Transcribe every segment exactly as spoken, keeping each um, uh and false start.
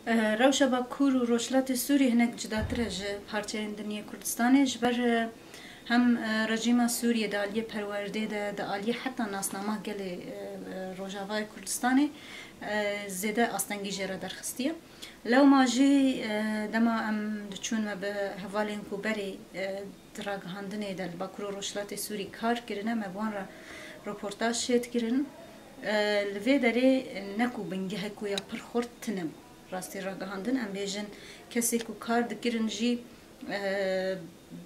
E, rewşa Bakur û Rojhilatê Sûrî hinek cudatir e ji parçeyên din yê Kurdistanê, ji ber, e, hem, e, rejîma Sûriyê di aliyê perwerdê de, di aliyê heta nasnama gelê, e, e, Rojavayê Kurdistanê, e, zêde astengî jê re derxistiye. Lewma jî, e, dema em diçûn me bi hevalên ku berê, e, di ragihandinê de li Bakur û Rojhilatê Sûrî kar kirine, me bi wan re reportaj şêt kirin. E, li vê derê ne ku bingehek wê ya pir xurt tune bû. Rastî ragihandin, em bêjin, kesê ku kar dikirin jî, e,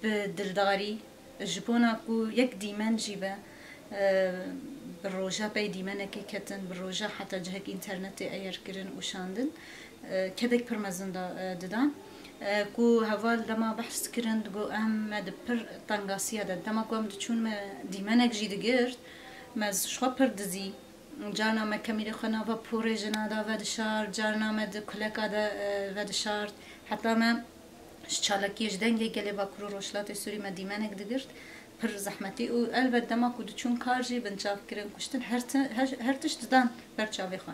bi dildarî, ji bona ku yek dîmen jî be, e, bi roja pey dîmenekê ketin, bi roja heta cihek înternetê eyer kirin û şandin, e, kedek pir mezin da, e, didan. E, ku heval dema behs dikirin, digo, em, me di pir tengasiya de. Dema ku em diçûn, me dîmenek jî digirt, me ji xwe pir dizî. Carna me kemîrê xwe nava porê jina de vedişart, carna me di kuleka de, e, vedişart. Heta me ji çalakiyê, ji dengê gelê Bakur û Rojhilatê Sûrî me dîmenek digirt. Pir zehmetî û elbet dema ku diçûn kar jî binçav kirin, kuştin, her ti-, her, her tişt didan ber çavê xwe.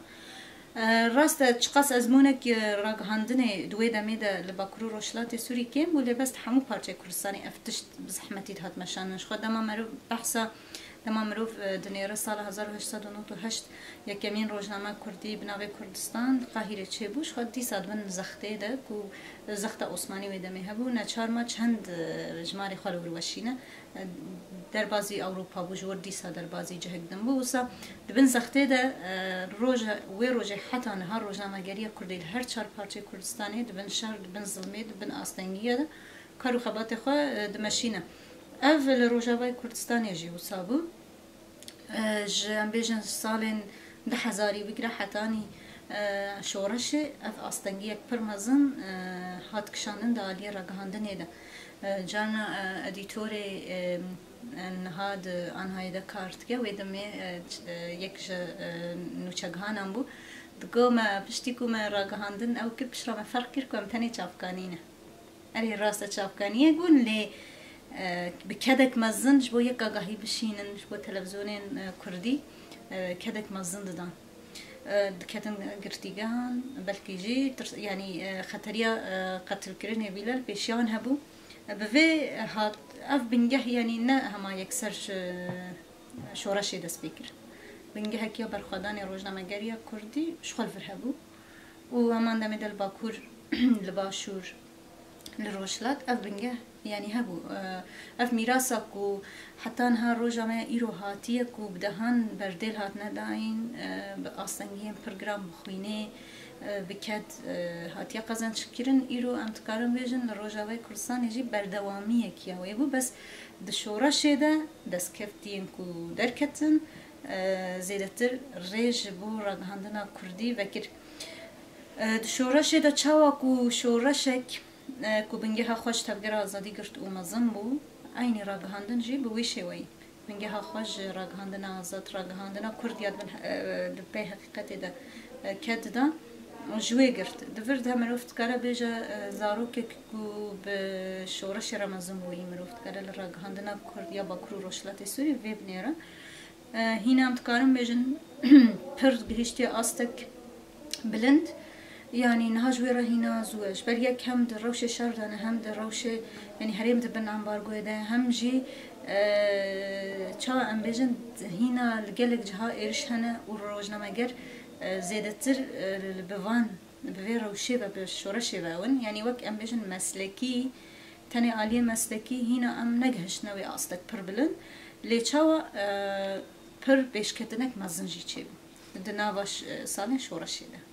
E, rast e, çiqas ezmûnek, e, ragihandinê di wê demê de li Bakur û Rojhilatê Sûrî kêm bû, lê bes di hemû parçeyê Kurdistanê ev tişt bi zehmetî dihat meşandin. Ji xwe dema meriv behsa, dema mirov, e, dinêre sala hezar û heşt sed û nod û heşt yekemîn rojname kurdî bi navê Kurdistan di Qahîrê çêbû, ji xwe dîsa di bin zextê de ku zexta Osmanî wê demê hebû, neçar ma çend, e, jimarê xwe li wir weşîne. Derbazî Ewropa bû, ji wir dîsa derbazî cihek din bû. Wisa di bin zextê de, e, roja, wê rojê heta niha rojnamegeriya Kurdî li her çar parçeyê Kurdistanê di bin şer, di bin zilmê, di bin astengiyê de kar û xebatê xwe, e, dimeşîne. Ev li Rojavayê Kurdistanê jî wisa bû. E, ji, em bêjin, salên du hezarî bigire hetanî, e, şoreşê, ev astengiyek pir mezin, e, hat kişandin di aliyê ragihandinê de. E, carna, e, edîtorê, e, niha di Anhayê de kar dike, wê demê, e, ç-, e, yek ji, e, nûçegihanan bû. Digo me, piştî ku me ragihandin ew kir, piştre me ferq kir ku em tenê çavkanî ne. Erê, rast e, çavkaniyek bûn, lê, e, bi kedek mezin ji bo yek agahî bişînin, ji bo televîzyonên, e, kurdî, e, kedek mezin didan. E, diketin girtîgehan, belkî jî tirs-, yanî, e, xeteriya, e, qetilkirinê Bîlal pêşiya wan hebû. E, bi vê hat, ev bingeh, yanî ne hema yekser ji şoreşê dest pê kir. Bingehek ya berxwedanê rojnamegeriya kurdî ji xwe li vir hebû û heman demê de li Bakur, li Başûr, li Rojhilat ev bingeh, yanî, hebû. E, ev mîrasa ku heta niha roja me îro hatiye, ku bi dehan berdêl hatine dayîn, e, bi astengiyên pir giran, bi xwînê, e, bi ked, e, hatiye qezençkirin, îro em dikarin bêjin li Rojavayê Kurdistanê jî berdewamiyek ya wê bû. Bes di şoreşê de destkeftiyên ku derketin, e, zêdetir rê ji bo ragihandina kurdî vekir. E, di şoreşê de, çawa ku şoreşek, e, ku bingeha xwe ji Tevgera Azadî girt û mezin bû, eynî ragihandin jî bi wî şêweyî bingeha xwe ji ragihandina azad, ragihandina kurd ya di bin, e, di pey heqîqetê de, e, ked dida, ji wê girt. Di vir de mirov dikare bêje, e, zarokek ku bi şoreşê re mezin bûyî, mirov dikare li ragihandina kurd ya Bakur û Rojhilatê Sûrî vê binêre. E, hîna em dikarin bêjin, pir gihiştiye astek bilind. Yanî niha ji wê re hîna zû e. Ji ber yek hem di rewşê şer de ne, hem di rewşê, yanî herêm di bin ambargoyê de, hem jî, e, çawa em bêjin, hîna li gelek ciha êriş hene û rojnameger, e, zêdetir, e, li bi van, bi vê rewşê ve, bi şoreşê ve ew in. Yanî wek em bêjin meslekî, tenê aliyê meslekî hîna em negihiştine wê astek pir bilind. Lê çawa, e, pir pêşketinek mezin jî çêbû di nava ş-, salên şoreşê de.